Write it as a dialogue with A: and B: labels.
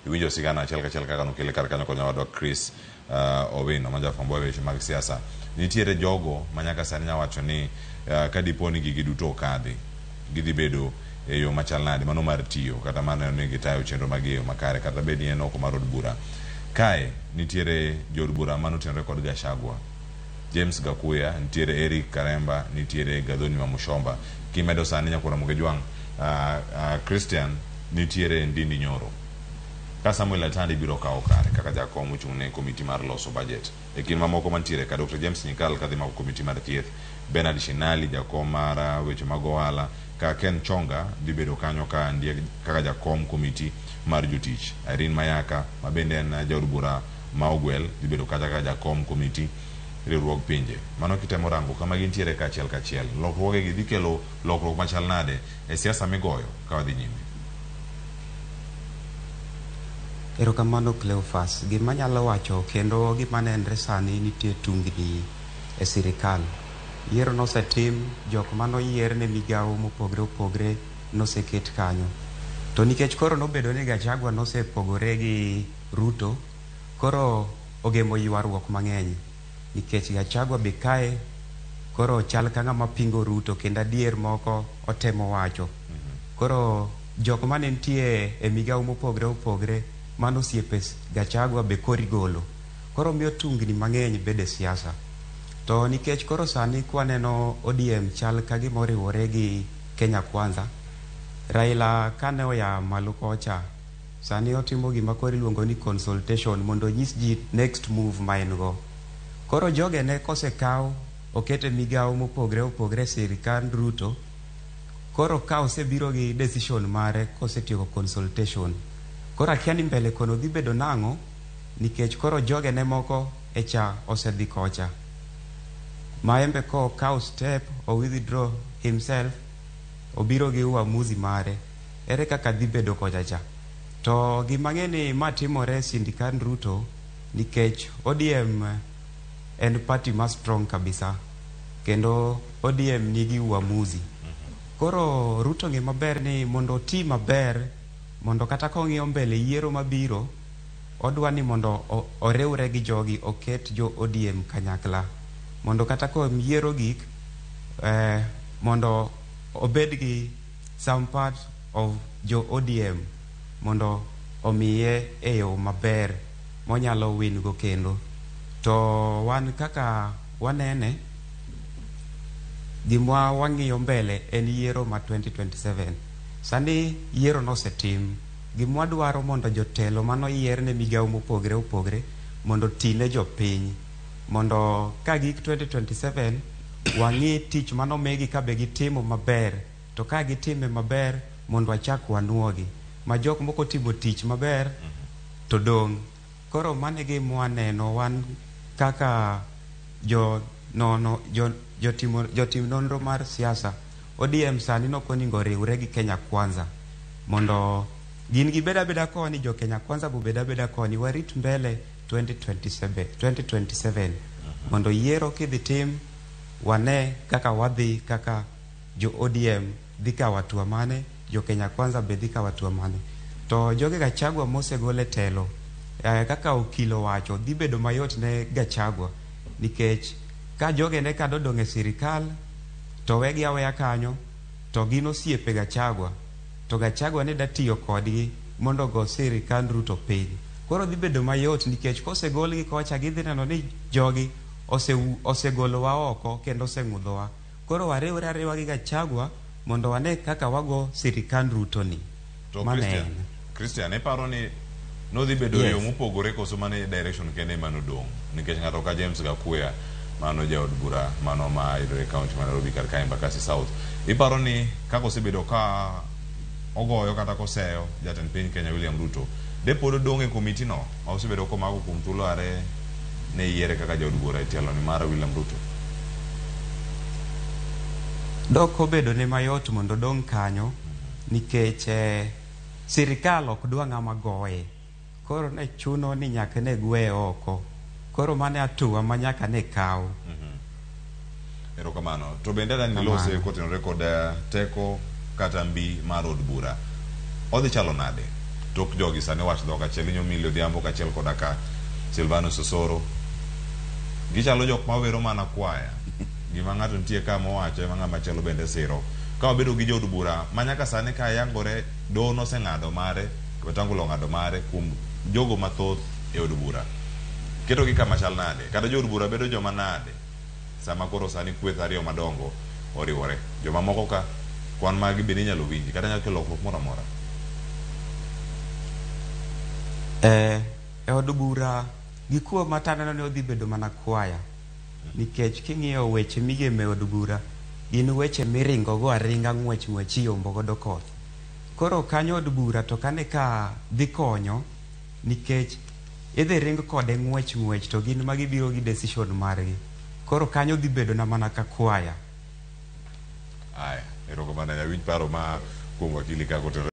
A: Iwinjo sigana achiel kachiel kaka nokele kar kanyo kod nyawadwa Chris Owino ma jafwambo weche mag siasa. Nitiere jogo ma nyaka sani nya wacho ni ka dipo ni gigi duto okadhi, gidhi bedo e yo machal nade mano mar tiyo kata mar neno ni gitayo chenro mag e yo makare kata bed ni en oko mar od bura. Kae nitiere jood bura manotenore kod Gachagua. James Gakuya, nitiere Eric Karemba, nitiere Gathoni Wamuchomba. Kimedo sani nyakwar Ramogi Jwang', Christian, nitiere Ndindi Nyoro. Ka Samuel Atandi biro kawo kare kaka jakom ochung' ne komiti mar loso budget. E kind mamoko mantiere ka Dr. James Nyikal kadhi mako komiti mar thieth, Bernard Shinali jakom mar weche mag ohala, ka Ken Chonga dhi bedo kanyo ka ndiek kaka jakom komiti mar jotich. Irene Mayaka ma bende en jaod bura ma ogwel dhi bedo kacha kaka jakom komiti riwruog pinje. Mano kitemo rango kama gintiere kaachiel kachiel. Lokruoge gi dhi kelo lokruok machal nade e siasa migoyo ka wadhi nyime?
B: Erokamano Cleophas. Gima anyalo wacho kendo gima nenre sani nitie tungni e sirikal. Yiero nosetim, jok manoyier ne migawo mopogre opogre noseket kanyo. To nikech koro nobedo ni Gachagua nosepogore gi Ruto, koro ogemo ywaruok mang'eny. Nikech Gachagua be kae koro chal ka ng'ama pingo Ruto kendo adier moko otemo wacho. Koro jok mane nitie e migawo mopogre opogre mano osiepe Gachagua be koro igolo. Koro miyo tungni mang'eny bedo e siasa. To nikech koro sani kwaneno ODM chal ka gima oriwore gi Kenya Kwanza, Raila kane oya malo kocha, sani otimo gima koro iluongo ni consultation mondo onyis ji next move ma en go. Koro jogene kosekaw oket e migawo mopogre opogre e sirikand Ruto, koro ka osebiro gi decision mare kosetieko consultation, koro akia ni mbele kono dhi bedo nang'o nikech koro jogene moko e cha osedhi kocha. Maembe kokawo step o withdraw himself, obiro gi uamuzi mare, ere kaka dhi bedo kocha cha. To gima ng'e ni ma timore e sirikand Ruto nikech ODM en party ma strong kabisa kendo ODM nigi uamuzi. Koro Ruto ng'e maber ni mondo oti maber mondo kata kong'iyo mbele yiero mabiro odwa ni mondo oriwre gi jogi oket jo ODM kanyakla mondo kata ka yiero gik mondo obed gi some part of jo ODM mondo omiye e yo maber monyalo win go kendo. To wan kaka wanene, gima wang'iyo mbele en yiero ma 2027. Sani yiero nosetim. Gima wadwaro mondo jotelo manoyier ne migawo mopogre opogre mondo oti ne jopiny. Mondo ka gik 2027 wang'i tich manomigi ka be gitimo maber. To ka gitime maber mondo wachak wanuogi. Ma jok moko otimo tich maber to dong'. Koro mano e gima waneno wan kaka jo nono jo jotimo jotim nonro mar siasa. ODM sani nok onego oriwre gi Kenya Kwanza mondo gin gibed abeda koni, jo Kenya Kwanza bobed abeda koni, warit mbele 2027, 2027 mondo yiero kidhi tim wane kaka wadhi kaka jo ODM dhi kawo hatua mane, jo Kenya Kwanza be dhi kawo hatua mane. To joge Gachagua mosegol e telo, kaka okil owacho, dhi bedo mayot ne Gachagua nikech ka jogene ka dodong' e sirikal to wegi aweya kanyo to gin osiepe Gachagua to Gachagua ne da tiyo kodgi mondo ogo sirikand Ruto piny. Koro dhi bedo mayot nikech kosegolgi kocha gidhi neno ni jogi osegolowa oko kendo oseng'udhowa. Koro wariwre ariwa gi Gachagua mondo wane kaka wago sirikand Ruto ni.
A: To
B: Mano
A: Christian,
B: en.
A: Christian, iparo ni nodhi bedo yo
B: Yes.
A: mopogore koso mane direction kende ema nodong'? Nikech ng'ato ka James Gakuya, mano jaod bura mano ma yudore e kaunti ma Nairobi kar ka Embakasi South. Iparo ni kaka osebedo ka ogoyo kata koseyo jatend piny Kenya William Ruto, de pod odong' e komiti no ma osebedo komako kuom thuolo are ne yiere kaka jaod bura e tielo ni mar William Ruto?
B: Dok obedo ne mayot mondo odong' kanyo nikech sirikal ok dwa ng'ama goye. Koro ne chuno ni nyaka ne gweye oko. Koro mano e hatua ma nyaka ne kaw.
A: Erokamano. To bende adani nilose
B: Kamano.
A: kotenore kod teko kata mbi mar od bura. Odhi chalo nade? Tok jogi sani wach dhok achiel inyo Milly Odhiambo kaachiel koda ka Silvanus Osoro. Gichalo jok mawero mana kwaya. Gima ng'ato nitie ka mowacho ema ng'ama chielo bende siro. Ka wabedo gi jood bura ma nyaka sani ka yangore doho noseng'ado mare, Wetangula ong'ado mare kuom jogo mathoth e od bura. Ketogi kama chal nade? Kata jood bura bedo joma nade sama koro sani kweth ariyo madongo oriwore? Joma moko ka kwan margi bende inyalo winji kata nyalo kelo lokruok moro amora.
B: E od bura gi kuoma to aneno ni odhi bedo mana kwaya nikech king'iyo weche migemo e od bura gin weche miringo go aringa ng'wech ng'wech iyombo godo koth. Koro kanyo od bura to kane ka dhi konyo nikech idhi ring kode ng'wech ng'wech to gin ma gibiro gi decision margi. Koro kanyo dhi bedo na mana ka kwaya.
A: Aya, erokamano awinj paro ma kuom wakili ka kotenore.